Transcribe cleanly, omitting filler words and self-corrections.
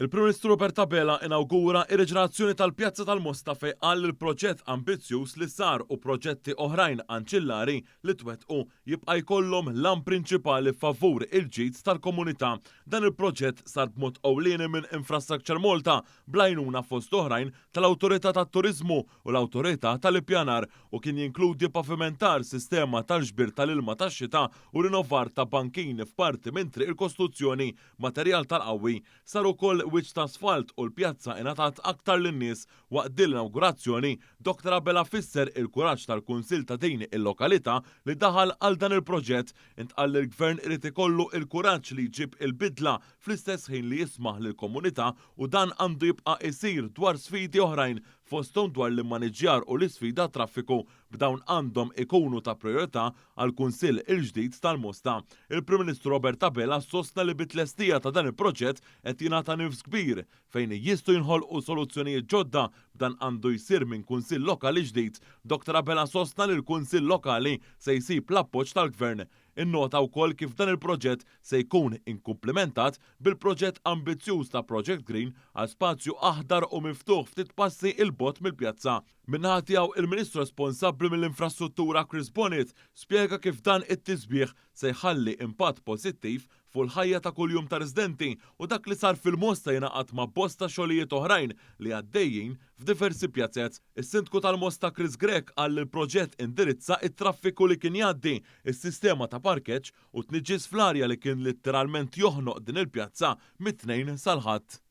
Il-Prim Ministru Robert Abela inawgura ir-riġenerazzjoni tal-Pjazza tal-Mosta fejn qal li l-proġett ambizzjuż li sar u proġetti oħrajn anċillari li twettqu jibqa' jkollhom l-għan prinċipali favur il-ġid tal-komunità. Dan il-proġett sar b'mod ewlieni minn Infrastructure Malta bl-għajnuna fost oħrajn tal-Awtorità tat-Turiżmu u l-Awtorità tal-Ippjanar u kien jinkludi pavimentar, sistema tal-ġbir tal-ilma tax-xita u rinnovar ta' bankini f'parti minn Triq il-Kostruzzjoni. Materjal tal-qawwi. Sar ukoll wiċċ ta' asfalt u l-pjazza ingħatat aktar lin-nies. Waqt din l-inawgurazzjoni, Dottor Abela fisser il-kuraġġ tal-Kunsill ta' din il-lokalità li daħal għal dan il-proġett. Intqal li l-Gvern irid ikollu il-kuraġġ li jġib il-bidla fl-istess ħin li jismah lill-komunità u dan għandu jibqa' isir dwar sfidi oħrajn fosthom dwar l-immaniġġjar u l-isfida għat-traffiku b'dawn għandhom ikunu ta' prijorità għall-Kunsill il-ġdid tal-Mosta. Il-Prim Ministru Robert Abela sostna li bit-tlestija ta' dan il-proġett qed jingħata nifs kbir fejn jistgħu jinħolqu soluzzjonijiet ġodda b'dan għandu jsir minn Kunsill Lokali ġdid. Dottor Abela sostna li l-Kunsill Lokali se jsib l-appoġġ tal-Gvern. Innota wkoll kif dan il-proġett se jkun inkumplimentat bil-proġett ambizzjuż ta' Project Green għal spazju aħdar u miftuħ ftit passi 'l bogħod mill-pjazza. Min-naħa tiegħu, il-Ministru responsabbli mill-Infrastruttura Chris Bonett spjega kif dan it-tisbiħ se jħalli impatt pożittiv fuq il-ħajja ta' kuljum tar-residenti u dak li sar fil-Mosta jingħaqad ma' bosta xogħlijiet oħrajn li għaddejjin f'diversi pjazez. Is-Sindku tal-Mosta Chris Grech qal li l-proġett indirizza t-traffiku li kien jgħaddi, is-sistema ta' parkeġġ u t-tniġġis fl-arja li kien litteralment joħnoq din il-pjazza mit-Tnejn sal-Ħadd.